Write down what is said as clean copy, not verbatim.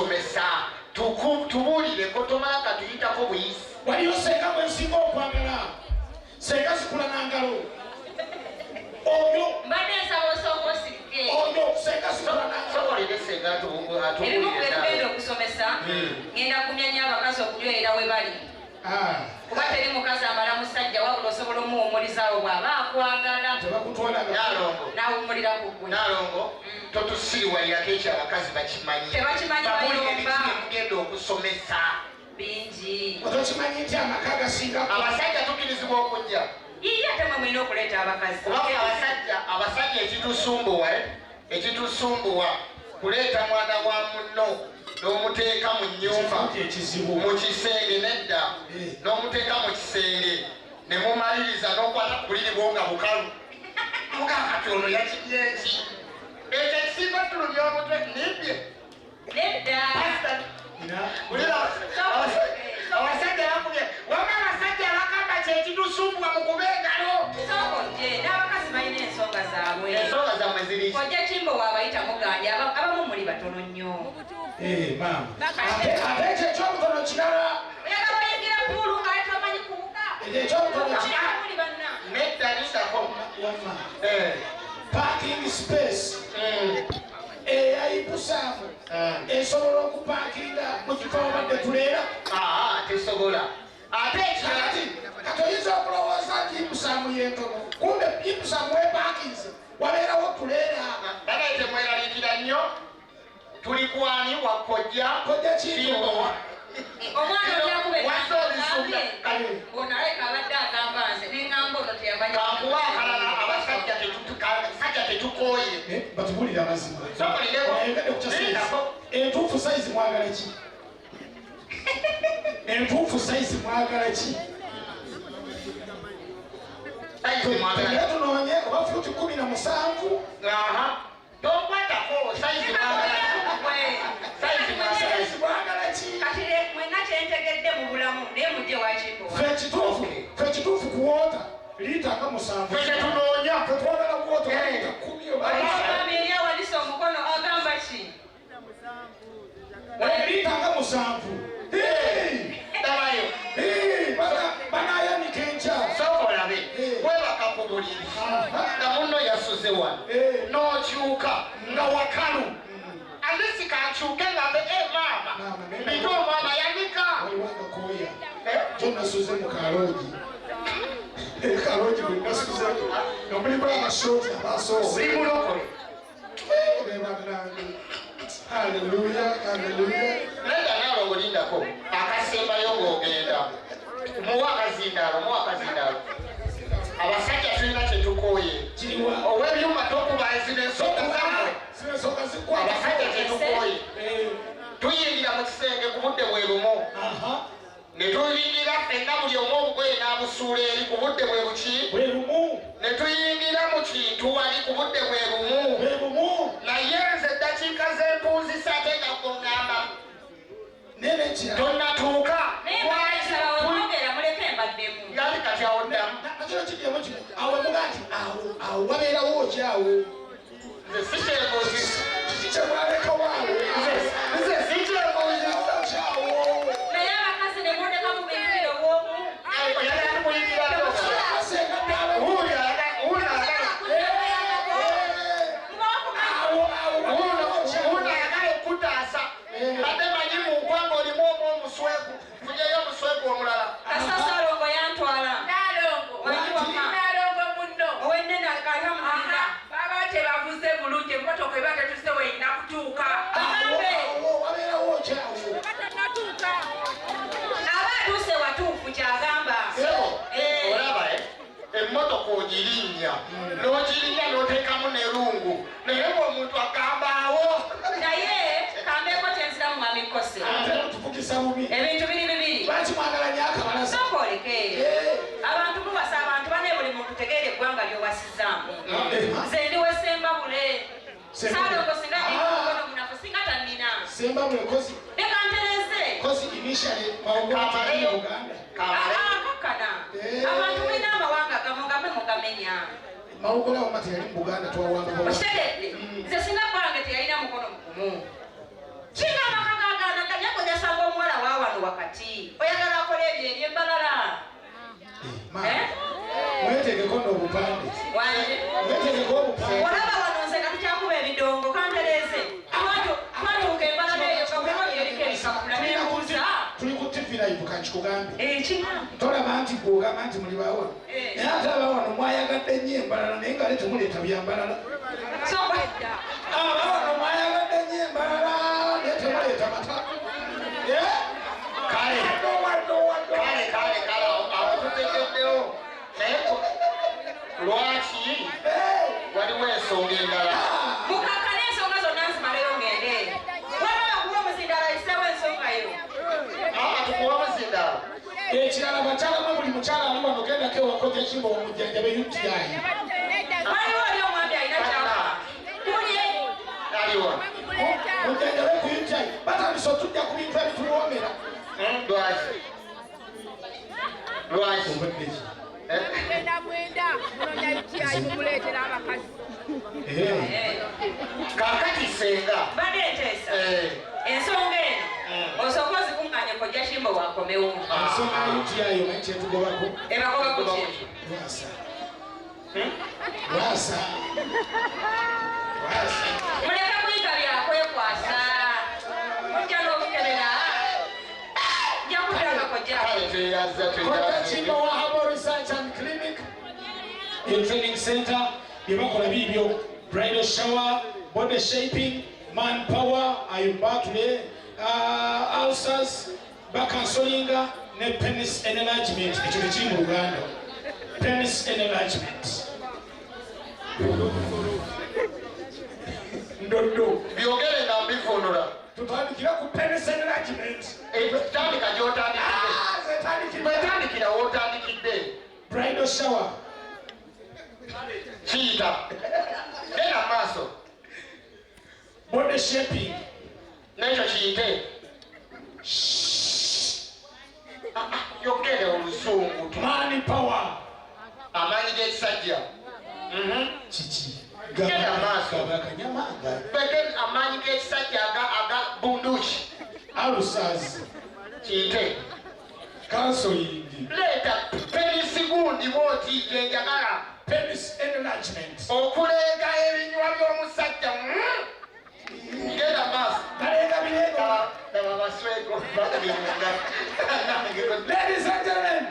okusomesa. Tubuulireko, tomala katuyitako buyisi. Waliyo senga gwensinga okwagala, senga zikula nangalo oyo. Mbadde nsaba osooka osirike. Oyo senga zikula nangalo. Sokolere senga. Ebimu ku Atubuulire. byetugenda okusomesa, ngenda kumya nnyo abakazi okunywerera we bali, kuba teri mukazi amala musajja, wabula osobola omuwumulizaawo bw'aba akwagala. Tebakutwalaga. Nalongo. N'awumulira ku ggwe. Nalongo, totusiriwalirako, ekyo abakazi bakimanyi. Tebakimanyi, Babuulire. bayomba. Biki byemugenda okusomesa? Bingi. Otokimanyi nti amaka gasinga Abasajja tukirizibwa okujja? Yiye, ate mwe mulina okuleeta abakazi. Kubanga abasajja ekitusumbuwa, ekitusumbuwa kuleeta mwana wa munno n'omuteeka mu nnyumba. Ekizibu. Mu kisenge, nedda. N'omuteeka mu kisenge ne mumaliriza n'okwata ku buliri bwo nga bukalu, mugaa kati ono yakirye eki? Ekyo ekisinga tulumya omutwe nimbye. Nedda. Wulira, abasajja bakubye wama, abasajja abagamba kyekitusumbuwa mu kuba engalo. Sooka ojje, n'abakazi balina ensonga zaabwe. Ensonga zammwe ziri? Kojja Kimbo waabayita mugambye, abamu muli batono nnyo. Eh, maama, ate ekyo ekyobutono kirala. Oyagala oyingira pool nga tomanyi kuwuga. Ekyo ekyobutono kirala. Muli banna. Nedda, lindako. Wamma, parking space eya Ipsum esobola okupaakinga mu kifo obadde tuleera? Aa, tesobola. Ate ekirala, Kati kati oyinza okulowooza nti Ipsum yentono, kumbe Ipsum wepaakinze wabeerawo tuleera. Banaye, temweraliikira nnyo, tuli kwani wa kojja. Kojja Kimbo. Omwana olyakuba. Wazze obisumba. Ono alabika abadde agamba nze, neŋŋamba ono teyamanya. Kankuwa akalala, abasajja abasajja tetukooye. Eh, batubulire amazima. Sokolireko. Oyogedde ku kya size. Lindako. Entuufu size mwagala ki? Entuufu size mwagala ki? Size mwagala. Tugende tunoonye oba fuuti 17. Aha, tonkwatako, size mwagala. Size mwagala. Size mwagala ki? Kati mwenna kyentegedde mu bulamu, naye mujje wakimbo. Ffe kituufu kuwoota liita nga 7. Ffe kyetunoonya. Ffe twagala kuwoota oba Eh. liita 10 oba Omwami eri awanise omukono agamba ki? Liita nga 7. Hey! Dabayo. Hey, banayanika enkya. Sooka olabe. Webaka ku buliri nga munno yasuze wano, n'okyuka nga wakalu, alisi kankyuke ngambe e maama. Maama, naye mbite omwana yanika. Waliwo agakooya. Eh? Kyo nasuze mu kaloogi, kaloogi bwe nasuze nga mulimu abashooti abasoose. Oli mulokole. Bannange, haleluya, haleluya. Nedda, naalongo, lindako akasembayo ng'ogenda. Muwe akazindaalo, muwe akazindaalo. Abasajja tulina kyetukooye. Kiriwa? Ow'ebyuma, tokuba zino ensonga zammwe. Zino ensonga zikwata. Abasajja kyetukooye, tuyingira mu kisenge ku budde bwe lumu, ne tuyingira ffenna, buli omu obugoye n'abusuula eri ku budde bwe buki? Bwe lumu. Ne tuyingira mu kintu wali ku budde bwe bumu. Bwe bumu. Naye nze eddakiika z'empunzisa, ate nga gongamba Naye nekirala, tonnatuuka. Naye mbasaba omwogera muleke mbaddemu. Yali kati awo ddamu. Nakino kiddemu kino awo, emuga nti awo awo wabeerawo ki awo? Nze sikyebuuzisa. Kiki kyemwalekawo awo? Nze sikyebuuzisa. Wabeerawo ki awo? Naye abakazi ne mundeka mu bintu obwomu. Oyagala tukuyingirako? Asenga naawe. Wuuyo ayagala. Awo awo wabeerawo ki awo? Wuuno ayagala okutaasa. Badde manyi mu nkwanga olimu omu omusweku, funyeyo omusweku omulala. Kasita Saalongo yantwala. Nalongo. Wangi wamma. Nalongo munno. Owennene, alhamdulillah. Baba tebavuze bulungi, emmotoka eba tetuse weyina kutuuka. Awo awo wabeerawo ki awo? Aba atuuse watuufu kyagamba. Sebo, Eh. olaba eh? Emmotoka ogirinnya n'ogirinnya n'oteekamu ne lungu, naye ng'omuntu agamba awo. Naye kambeeko kyenziramu, mwami Kose. Ate mutuvugisa bubi. Ebintu biri bibiri. Lwaki mwagala nnyo akabalaza? Sooka oleke. Abantu muwasa abantu bane, buli muntu tegeera eggwanga ly'owasizaamu. Nze ndi wesembabule. Saalongo singa omukono munafu singa tannina. Sembabule kozi. Leka ntereze. Kozi initially Mawogola Kamaleyo. teyali Uganda. Kamaleyo. Ah, kakkana. Eh. Abantu mulina amawanga gamu gamwe mugamenya. Mawogola wama teyali mu Buganda, twawamba. Okitegedde? Nze singa gwange teyalina mukono mugumu, kinga amaka. wakati. Oyagala akola ebyo ebyembalala. Mwetegeko n'obupande. Mwetegeko obupande. Olaba wano nze nga tukyakuba ebidongo kantereeze. Twatuuka embalala eyo nga buli eriko ebipapula nebuuza. Tuli ku TV live kankikugambe. Tolaba nti gwe ogamba nti muli bawano. Naye ate abawano mwayagadde nnyo embalala naye nga ate temuleeta byambalala. Abawano mwayagadde nnyo embalala naye temuleeta mata. Kale kale kale awo tutegeddewo. Naye lwaki waliwo ensonga endala? Mukakkane ensonga zonna nzimaleyo ngende. Wabula kuwa omuzindaalo ayiseewo ensonga yo. Tukuwa omuzindaalo. Ekirala bakyala mwe buli mukyala ali wano gendako ewakojja Kimbo omujjanjabe UTI. Waliwo oli omwami alina ky'akola. Tulye. Aliwa. Mujjanjabe ku UTI. Batandise otujja ku bintu ebituwoomera. Lwaki? Lwaki? Mwenda mwenda munonya UTI mumuleetera abakazi. Kaakati ssenga. Mbadde nteesa. Ensonga eno osooka ozikuŋŋaanye kojja Kimbo wakomewo. Ensonga ya UTI omanyi kyetugobako? Ebagoba ku ki? Lwasa. Lwasa. Lwasa. Muleke kuyiga byakwekwasa. Mujja n'obukebera. Nja kudda kojja. Kojja Kimbo wa Herbal Research and Clinic in Training Center bye bakola biibyo: bridal shower, body shaping, manpower, ayumbatule, ulcers, bakansolinga ne penis enlargement. Ekyo tekiri mu Luganda. Penis enlargement. Ndoddo. Byogere nga mbivunula. Tutandikira ku penis enlargement. Tandika gy'otandikidde. Bwetandikira w'otandikidde. Bridal shower. Kiyita. Genda maaso. Body shaping. N'ekyo kiyite. Yogere oluzungu. Man power. Amaanyi g'ekisajja. Kiki? Genda maaso. Gabakanyama. Begin amaanyi g'ekisajja aga bunduki. Ulcers. Kiyite. Counseling. Leeta penisi gundi bw'oti gye njagala. Penis enlargement. Okuleega ebinywa by'omusajja. Genda maaso. Balenga birengo. Laba baswego. Ladies and gentlemen.